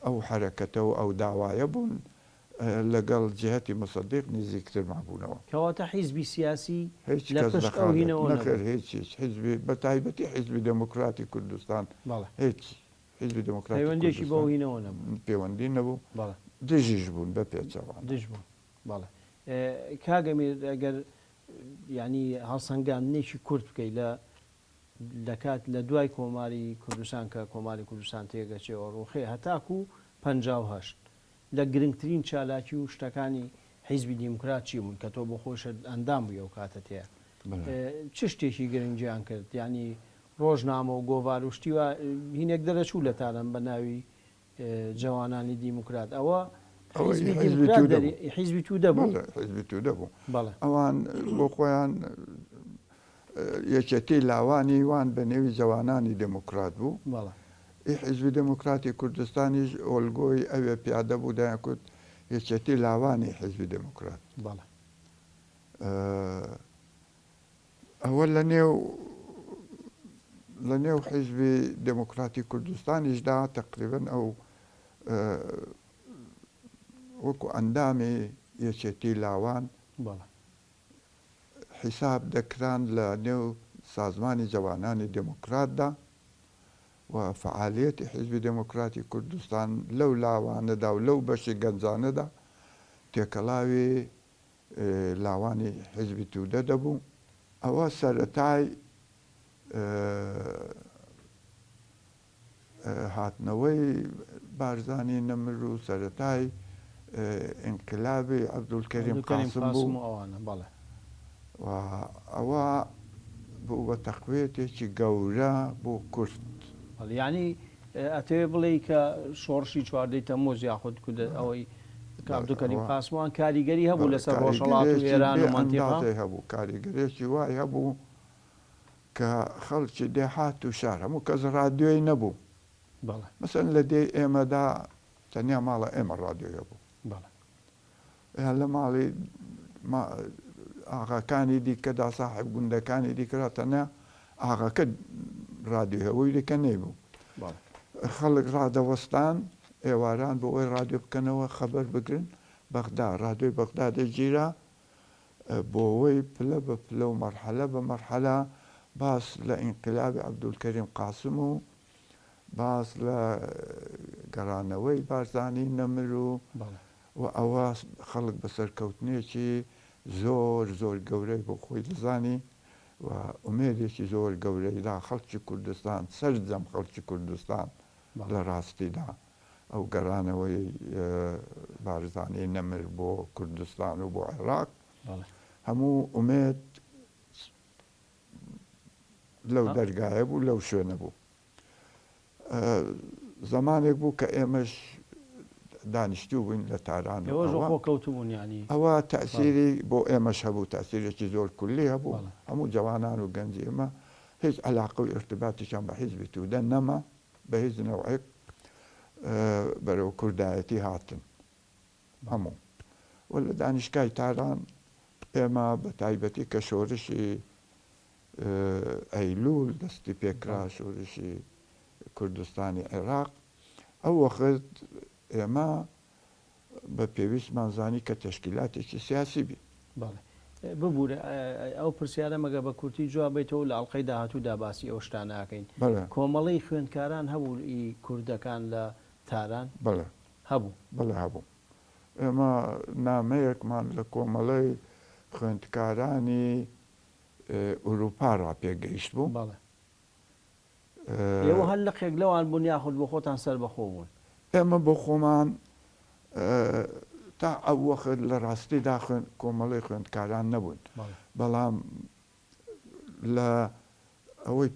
ئەو حەرەکەتە و ئەو داوایە بوون لەگەڵ جیهەتی موسەدیق نیزیکتر مابوونەوە. کەواتە حیزبی سیاسی هیچ لە کەس پشت ئەو دەخالەت هینەوە نەخێر نەبوو؟ هیچ هیچ حیزبی بە تایبەتی حیزبی دێموکراتی کوردستان بەڵێ. هیچ حیزبی دێموکراتی پەیوەندیەکی بەو کوردستان هینەوە نەبوو. پێوەندی نەبوو بەڵێ. دژیش بوون بە پێچەوانە. دژ بوون بەڵێ. کاک ئەمیر ئەگەر یانی هەڵسەنگاندنێکی کورت بکەی لە لە کات لە دوای کۆماری کوردستان کە کۆماری کوردستان تێگەچێ و ڕووخێ هەتاکوو 58 لە گرنگترین چالاکی و شتەکانی حیزبی دیموکرات چی بوون کە تۆ بۆ خۆیشت ئەندام بووی ئەو کاتە تێیا چ شتێکی گرنگیان کرد یانی ڕۆژنامە و گۆڤار و شتی وا هینێک دەرەچوو لە تاران بە ناوی جەوانانی دیموکرات ئەوە حیزبی دیموکرات دەری حیزبی توودە بوو حیزبی توودە بوو ئەوان بۆ خۆیان یەکێتی لاوانی وان بە نێوی جەوانانی دێموکرات بوو. بەڵێ. ئی حیزبی دێموکراتی کوردستانیش ئۆلگۆی ئەوێ پیادە بوو دەیانکوت یەکێتی لاوانی حیزبی دێموکرات. بەڵێ. ئەوە لە نێو لە نێو حیزبی دێموکراتی کوردستانیشدا تەقریبەن ئەو وەکوو ئەندامی یەکێتی لاوان بەڵێ. حیساب دەکران لە نێو سازمانی جەوانانی دێموکراتدا و فەعالیەتی حیزبی دێموکراتی کوردستان لەو لاوانەدا و لەو بەشی گەنجانەدا تێکەڵاوی لاوانی حیزبی توودە دەبوو. ئەوە سەرەتای هاتنەوەی بارزانی نەمر و سەرەتای ئینقلابی عەبدولکەریم قاسم بوو و ئەوە بوو بە تەقویەتێکی گەورە بۆ کورد. بەڵێ یانی ئەتەوێ بڵێی کە شۆڕشی چواردەی تەمموز یاخود کودە ئەوەی کە عەبدولکەریم قاسم کاریگەری هەبوو لەسەر ڕۆژهەڵات و کاریگەرێکی ئێران بێ و مەنتیقە؟ ئەندازەی هەبوو، کاریگەرێکی وای هەبوو کە خەڵکی دێهات و شار هەموو کەس ڕادیۆی نەبوو. بەڵێ. مەسەلەن لە دێی ئێمەدا تەنیا ماڵە ئێمە ڕادیۆی هەبوو. بەڵێ. یان لە ماڵی ئاغاکانی دیکەدا ساحێب گوندەکانی دیکەدا تەنیا ئاغاکە ڕادیۆی هەبوو دیکە نەیبوو. بەڵێ. خەڵک ڕادەوەستان ئێواران بۆ ئەوەی ڕادیۆ بکەنەوە خەبەر بگرن بەغدا ڕادیۆی بەغدا دەگیرا بۆوەی پلە بە پلە و مەرحەلە بە مەرحەلە باس لە ئینقلابی عەبدولکەریم قاسم و باس لە گەڕانەوەی بارزانی نەمر و و ئەوە خەڵک بە سەرکەوتنێکی زۆر زۆر گەورەی بۆ خۆی دەزانی و ئومێدێکی زۆر گەورەی دا خەڵکی کوردستان سەرجەم خەڵکی کوردستان لە ڕاستیدا. ئەو گەڕانەوەی بارزانی نەمر بۆ کوردستان و بۆ عێراق هەموو ئومێد لەو دەرگایە بوو لەو شوێنە بوو زمانێک بوو کە ئێمەش دانیشتوو بووین لە تاران ئەوە تەسیری بۆ ئێمەش هەبوو تاسیرێکی زۆر کولی هەبوو هەموو جوانان و گەنجی ئێمە هیچ علاقە و ارتباتیشان بە حیزبی توودە نەما بە هیچ نەوعێک بەرەو کوردایەتی هاتن هەموو. و لە دانیشگای تاران ئێمە بە تایبەتی کە شۆرشی ئەیلوول دەستی پێکرا شۆرشی کوردستانی عێراق ئەو وەخت ئێمە بە پێویستمان زانی کە تەشکیلاتێکی سیاسی بین. بەڵێ. ببورە ئەو پرسیارە مەگەر بە کورتی جواب بەیتەوە و لە ئەڵقەی داهاتوودا باسی ئەو شتانە ئەکەین. بەڵێ. کۆمەڵەی خوێندکاران هەبوو ئی کوردەکان لە تاران؟ بەڵێ. هەبوو. بەڵێ هەبوو. ئێمە نامەیەکمان لە کۆمەڵەی خوێندکارانی ئورووپا ڕا پێ گەیشت بوو. بەڵێ. ئێوە هەر لقێک لەوان بوون یاخود بۆ خۆتان سەربەخۆ بوون؟ ئێمە بۆ خۆمان تا ئەو وەخت لە ڕاستیدا کۆمەڵەی خوێندکاران نەبووین، بەڵام لە ئەوەی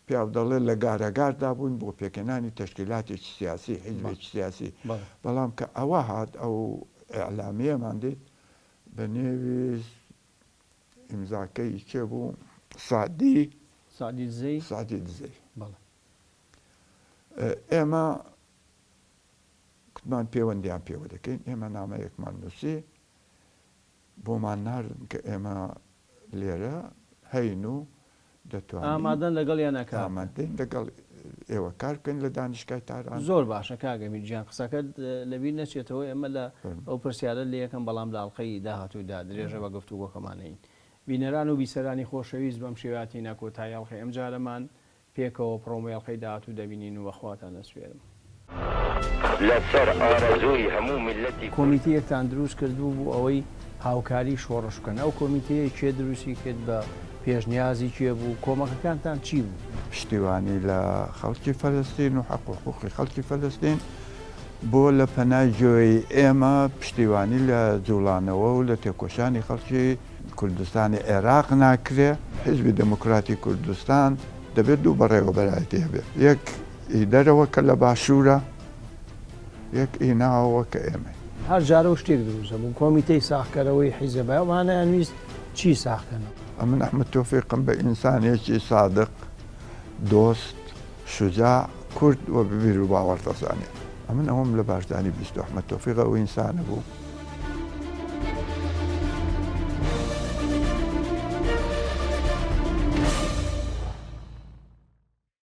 پیاو دەڵێ لە گارەگاردا بووین بۆ پێکهێنانی تەشکیلاتێکی سیاسی، حیزبێکی سیاسی، بەڵام کە ئەوە هات ئەو ئیعلامیەمان دیت بە نێوی ئیمزاکەی کێ بوو؟ سەعدی. سەعدی دزەیی؟ سەعدی دزەیی. بەڵێ. ئێمە کوتمان پێوەندیان پێوە دەکەین، ئێمە نامەیەکمان نووسی بۆمان ناردن کە ئێمە لێرە هەین و دەتوانین ئامادەن لەگەڵیانا کار بکەن. ئامادەین لەگەڵ ئێوە کار بکەین لە دانیشگای تاران. زۆر باشە کاک ئەمیر گیان قسەکەت لەبیر نەچێتەوە ئێمە لە ئەو پرسیارە لێیەکەم بەڵام لە ئەڵقەی داهاتوودا درێژە بە گفتوگۆکەمان ئەین. بینەران و بیسەرانی خۆشەویست بەم شێوە هاتینە کۆتایی ئەڵقەی ئەمجارەمان پێکەوە پڕۆمۆی ئەڵقەی داهاتوو دەبینین و بە خواتان ئەسپێرم. لەسەر ئارەزووی هەموو میللەتی کورد. کۆمیتەیەکتان دروست کردبوو بۆ ئەوەی هاوکاری شۆڕش بکەن، ئەو کۆمیتەیە کێ دروستی کرد، بە پێشنیازی کێ بوو، کۆمەکەکانتان چی بوو؟ پشتیوانی لە خەڵکی فەلەستین و حەق و حقوقی خەڵکی فەلەستین بۆ لە پەنای گوێی ئێمە پشتیوانی لە جوڵانەوە و لە تێکۆشانی خەڵکی کوردستانی عێراق ناکرێ. حیزبی دێموکراتی کوردستان دەبێت دوو بەڕێوەبەرایەتی هەبێ، یەک ئی دەرەوە کە لە باشوورە، یەک ئی ناوەوە کە ئێمەین. هەر جارەو شتێک دروست دەبوو، کۆمیتەی ساغکەرەوەی حیزب ئەوانەیان ویست چی ساغ کەنەوە؟ ئەمن ئەحمەد تۆفیقم بە ئینسانێکی سادق، دۆست، شوجاع، کورد و بە بیروباوەڕ دەزانێ. ئەمن ئەوەم لە بارزانی بیستوە، ئەحمەد تۆفیق ئەو ئینسانە بوو.